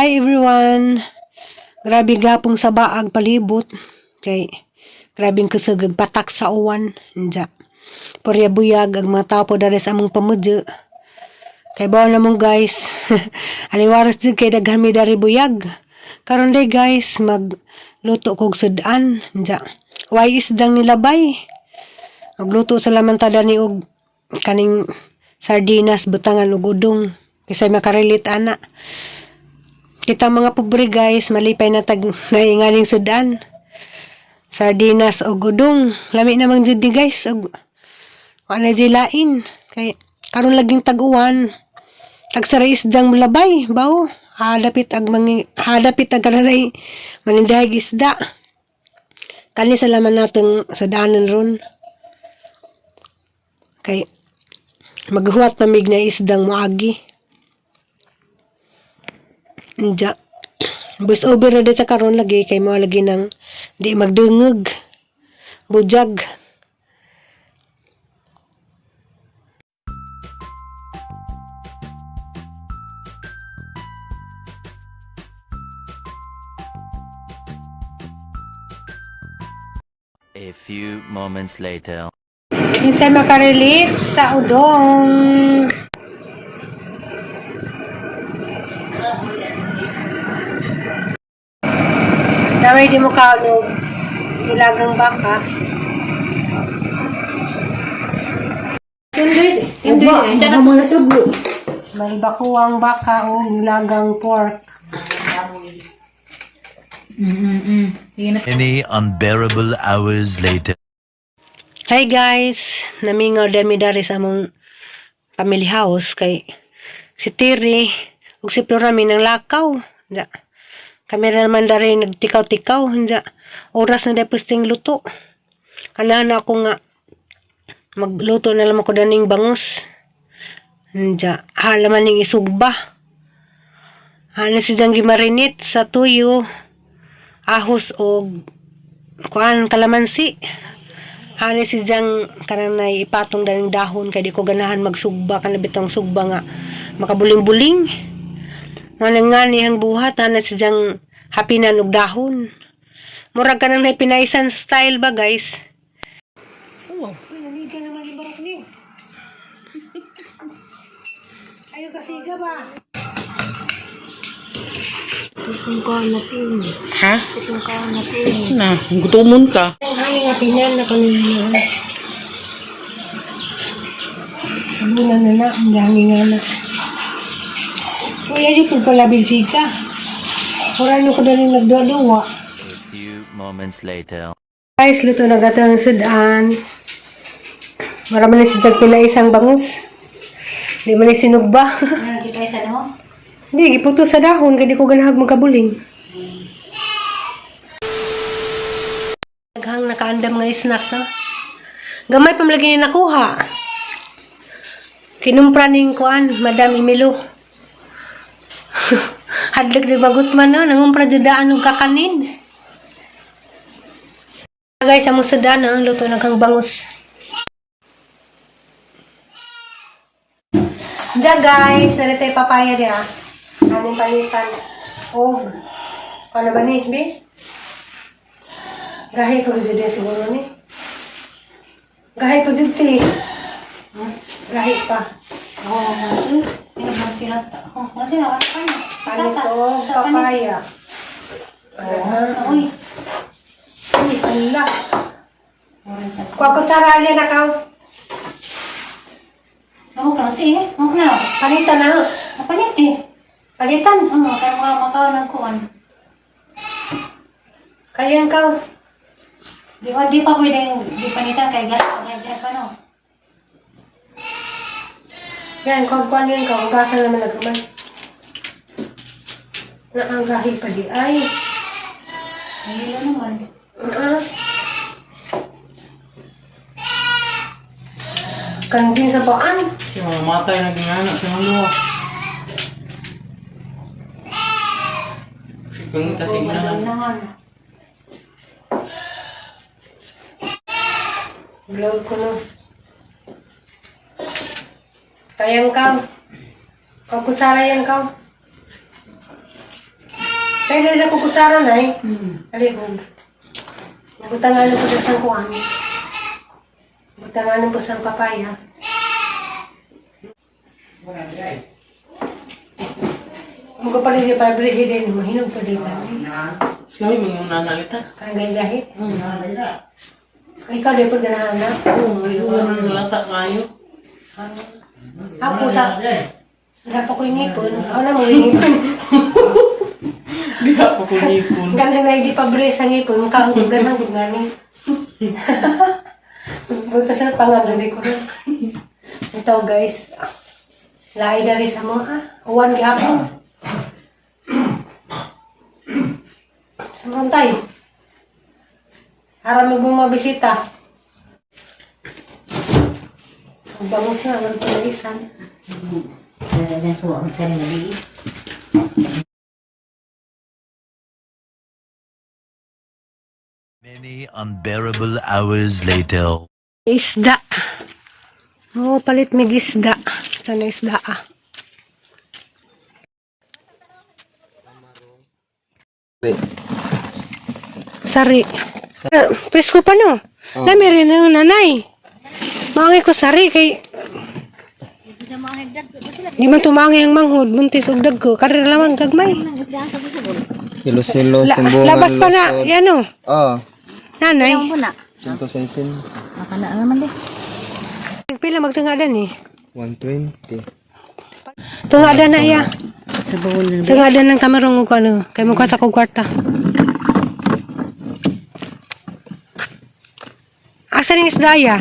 Hi everyone. Grabe gapong sa baag palibot kay grabing kusog ag patak sa uwan. Anja. Porya buyag ang mga tao po diri sa among pamudyo. Kay bawo na mong guys. Aliwaras jud kay daghan mi dari buyag. Karon day guys, magluto kog sudan. Anja. Way isdang nilabay. Magluto sa laman ta dani og kaning sardinas butangan og udong kaysa makarelate ana. Kita mga pobre guys, malipay na tag nainganing sudan. Sardinas og udong. Lami namang jud ni guys og wa na jud lain. Kay karon laging tag-uwan. Tag-sara isdang mulabay, bawo. Hadapit ag mangi hadapit ag kananay manindahig isda. Kani sa laman natong sudanon ron. Kay maghuwat mamig na isdang moagi. Anja. Voice over na dito karon lagi kay mo lagi nang di magdungog. Bujag. A few moments later. Kinsay makarelate sa udong. Damay di mo kaulog. Nilagang baka. Hindi, hindi. May bakuang baka o nilagang pork. Many unbearable hours later. Hi guys, namingaw dami dari sa among family house kay si Tiri ug si Flora mi nang lakaw. Diya. Kami ra naman dari nagtikaw-tikaw. Diya. Oras na dapos ting luto. Kanahan ako nga magluto na lang ako daning bangus. Diya. Halaman ning isugba. Ana si Jang gimarinit sa tuyo, ahos og kuan kalamansi. Hani si Jang kanang nay ipatong daning dahon kay di ko ganahan magsugba kana bitong sugba nga makabuling-buling. Manang nga niyang buhat ana si Jang hapinan og dahon. Murag kanang nay pinaisan style ba guys? Wow. Uy, naliga naman yung barok niyo. Ayo kasiga ba? Ha? Na, gutomon ka. Ang hangin nga pinan na kanina. Ano na na na, ang hangin nga na. Uy, ayun po pala bisita. Wala nyo ko na rin nagduwa-duwa. A few moments later. Guys, luto na gato ang sudan. Marami na si Jag pinaisang bangus. Di man ni sinugba. Ano, kita isa no? Hindi, giputo sa dahon. Kaya di ko ganahag magkabuling. Naghang nakaandam nga snacks, ha? Gamay pa lagi ni nakuha. Kinumpra ning kuan, Madam Emilo. Hadlok di bagut man, no? Nangumpra jud daan og kakanin. Guys, among sudan, ha? Luto na kang bangus. Diyan guys, narito yung papaya niya. Aming panitan. Oh, ano ba ni, be? Gahi ko dito siguro ni. Gahi ko dito eh. Gahi pa. Oo, oh, ano sila? Oh, kasi na, ano pa na? Panit o papaya. Ah, Uy, uy, ala. orange sa. Kuha ko tsara na kaw. Namok na si eh. Namok na. Palitan na. Kapalit eh. Palitan. Oo, kaya mga makaw nagkuhan. Kaya kaw. Di ba, di pa pwedeng di panitan kay gas, kay gas pa no? Yan, kuha kuha yan kaw. Hugasan naman nagkamay. Na ang gahi pa di ay. Ay, yun naman. Ah. Kanding sa paan. Kasi mamamatay na gingana sa mga luwa. Pangita sa inahan. Naman. Vlog ko na. Kayang kaw. Kaw kutsara yan kaw. Kaya na ko kutsara na eh. Alihog. Butangan po sa kuan. Butangan po sa papaya. Muka pala siya para berihi din, mahinog pa dito. Sila may mga nanalita. Parang gahi-gahi. Ikaw di po ganahan na. Oo, may mga nanalata kayo. Ako sa... Wala pa ko yung ngipon. Ako na mo yung ngipon. Di ako kunipon. Ganda na hindi pa brace ang ngipon. Mukha ko ganang gani. Buta sa pangalan ko rin. Ito guys. Lahi na rin sa mga. Uwan gihapon. Samantay. Haram mo mga bisita. Ang bangus na, walang panalisan. Many unbearable hours later. Isda. Oo, palit mig isda. Sana isda ah. Sari. Eh, presko pa no. Oh. Nami rin ang nanay. Maangi ko sari kay di man tumangi ang manghod, buntis og dagko. Karir lamang gagmay. Silo-silo, La, simbungan, labas pa na, lusod. yan o. Oh, Nanay. sinto sensin. Pila magtungadan eh. 120. Tungadan na iya. Tungadan ng kamarong ko ano. Kay mukha sa kong kwarta. Asa ning isda ya?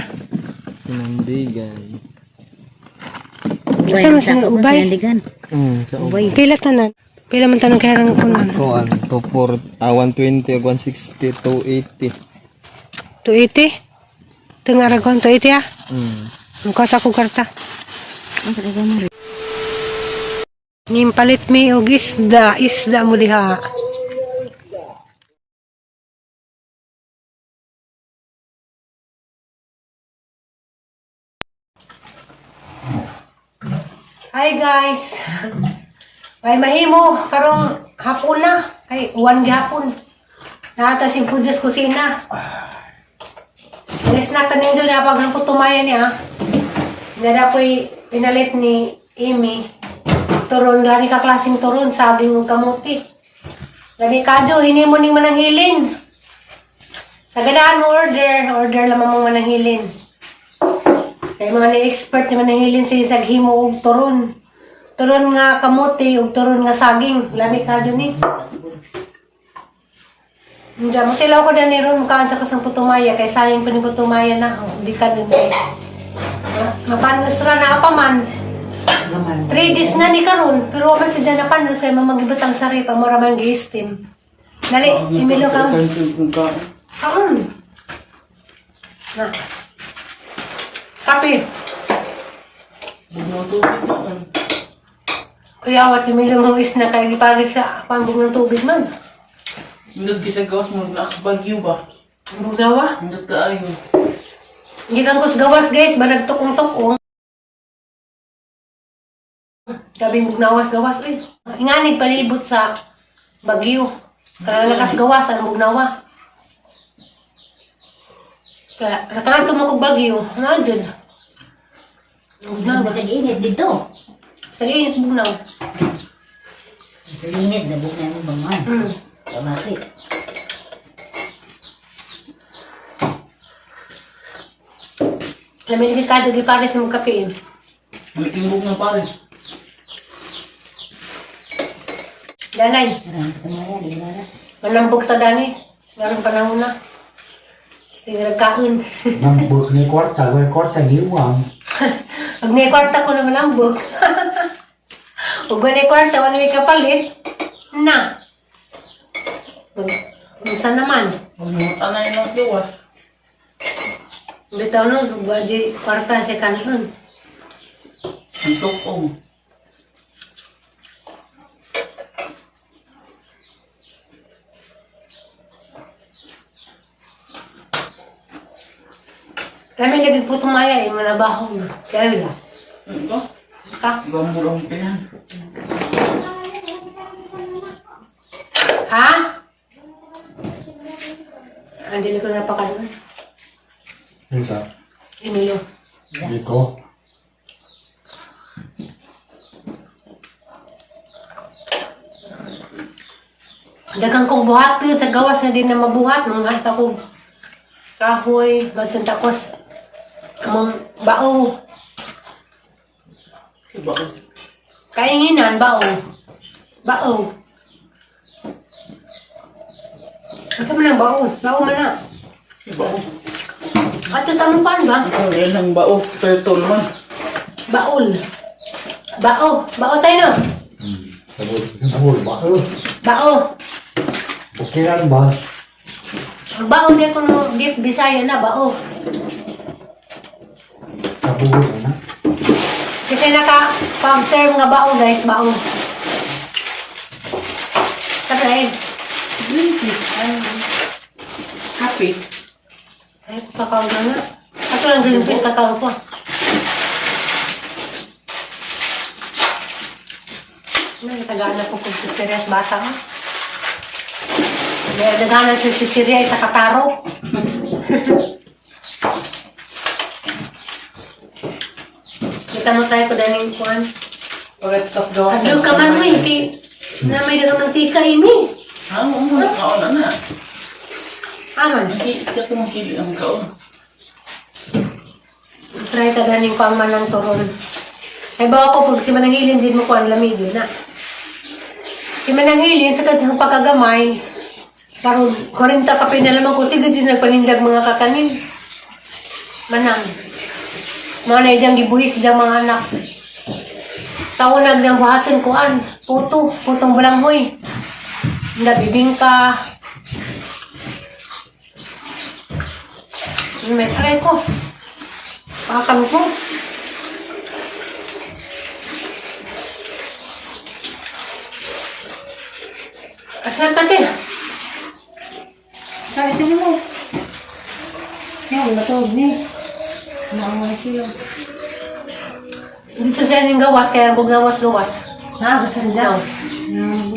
Sinandigan. Asa man sa ubay? Sa ubay. Pila tanan? Pila man tanan kaya ng kunan? Kuan, 24, 120, 160, 280. 280? Tungaragon 280 ah. Mukha sa kong kwarta. Nim palit mi og isda, isda mo diha. Hi guys. May mahimo karong hapon na kay uwan gihapon. Nata si Pujas kusina. Alis na kaninyo na pag ang putumaya niya. Nada po'y pinalit ni Amy. Turon, gani ka klaseng turon, sabi ng kamuti. Lami kadyo, hini mo ning mananghilin. Sa ganahan mo order, order lamang mo mananghilin. Kaya mga ni-expert ni mananghilin sa saghimo og turon. Turon nga kamuti ug turon nga saging. Lami kadyo ni. Hindi mo tilaw ko na ni ron mukaan sa kusang putumaya kay sayang pa ni putumaya na. Oh, di ka din kay. Mapanos ra na pa man. 3 days na ni karon pero wa man si dyan napanos kay mamagibutang sari pa mura man gi-steam. Dali, imilo ka. Kaon. Na. Kape. Kuya, wat imilo mo is na kay gipalit sa pambog ng tubig man. Hindot kita gawas mo, lakas bagyo ba? Bugawa. Hindot ka ayo. Gikan ko sa gawas guys, ba nagtukong-tukong. Gabi bugnawas gawas uy. Inganid palibot sa Bagyo. Kaya lakas gawas ang bugnawa. Kaya nakakanto mo kog Bagyo, ano jud? Bugnawa. Sa init dito. Sa init bugnaw. Sa init, nabugna mo bangan. Bakit? Lamin kay kadyo gipares ng kape. Malikimbog na pare. Danay, manambog ta dani. Ngaron panahon na. Sige nagkaon. Nambok ni kwarta, way kwarta giwang. Pag may kwarta ko na malambog. Ug may kwarta, wala may kapalit. Na. Unsa naman? Tanay ng gawas. Bitaw no, ug kwarta sa kanon. Ang tukong. Kami lagi po tumaya eh, manabahong. Kaya wala. Ito? Ka? Gambol ang pilan. Ha? Hindi ko na napakadoon. Isa. Emilio. Dito. Daghang kong buhat sa gawas na din na mabuhat. Mga hata ko kahoy, matun takos among bao. Iba ko. Kainginan, bao. Bao. Ito man ang bao. Bao man na. Iba ko. Ato sa among pan ba? Ang real ng bao. Turtle man. Baol. Bao. Bao tayo no? Sabol. Sabol ba? Bao. Bukiran ba? Ang bao niya kung di Bisaya na, bao. Sabol na. Kasi naka pag term nga bao guys, bao. Kasi Green peas. Happy. ay, kakao na nga. Kaso lang green peas, kakao ko. Ano, nagana ko kung chichirias bata ko. Nagana sa chichirya sa kataro. Kita mo try ko daning kuan. Pagkat gawas. Adlo ka man mo, hindi. Na may dagang mantika, imi. Ha? Oo mo. Kaon na na. Aman. Hindi ka tumangkili ang kaon. Try ka ganing kuan man ng turon. Ay bawa ko pag si Mananghilin din mo kuan lami yun na. Si Mananghilin sa kanyang pagkagamay, karon 40 kape na lamang ko sige din nagpanindag mga kakanin. Manang. Mga na diyang gibuhis diyang mga anak. Sa unag diyang buhatin kuan, puto, putong balanghoy. Nabibingka. May aray ko. Pakan ko. Asal ka din? Sabi sino mo? Yung matog ni. Naungan sila. Dito siya ning gawas, kaya huwag gawas-gawas. Ha, basta No.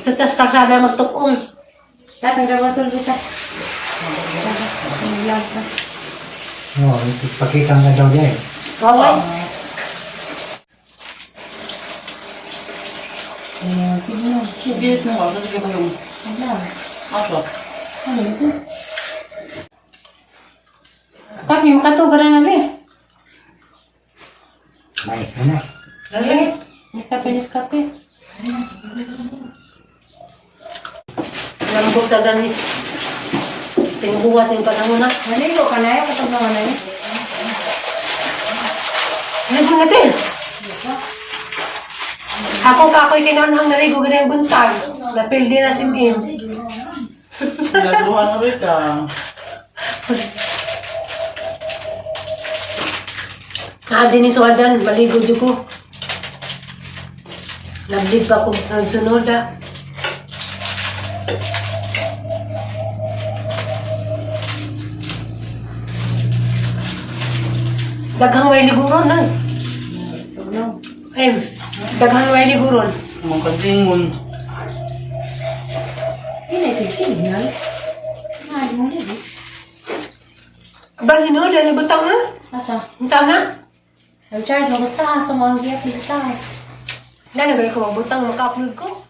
Sa tas kalsada magtukong. Dapat ang dramatol kita. Vlog ka. Oo, pakita nga daw niya eh. Kaway. Bihis mo ka. Sige mo yung. Aso. Ano ito? Kami makatugaran na ni. Mais na na. Ay, may kape ni kape. Lambog ka ganis. Tinubuhat yung panahon na. Naligo ka na eh, katog naman na eh. Naligo natin. Ako ka ako'y kinanhang naligo ganyan buntag. Napildi na si Mim. Laguhan na rin ka. Ah, din yung dyan, baligo dyan ko. Nablig pa ko sa sunod ah. Daghang may liguron na. Ay, daghang may liguron. Mga kadingon. Hindi na signal. Ah, di mo ligo. Abang hinuod, ano butang na? Asa? Butang na? Recharge mo gusto sa mga giya taas. Na, nagay ko magbutang, maka-upload ko.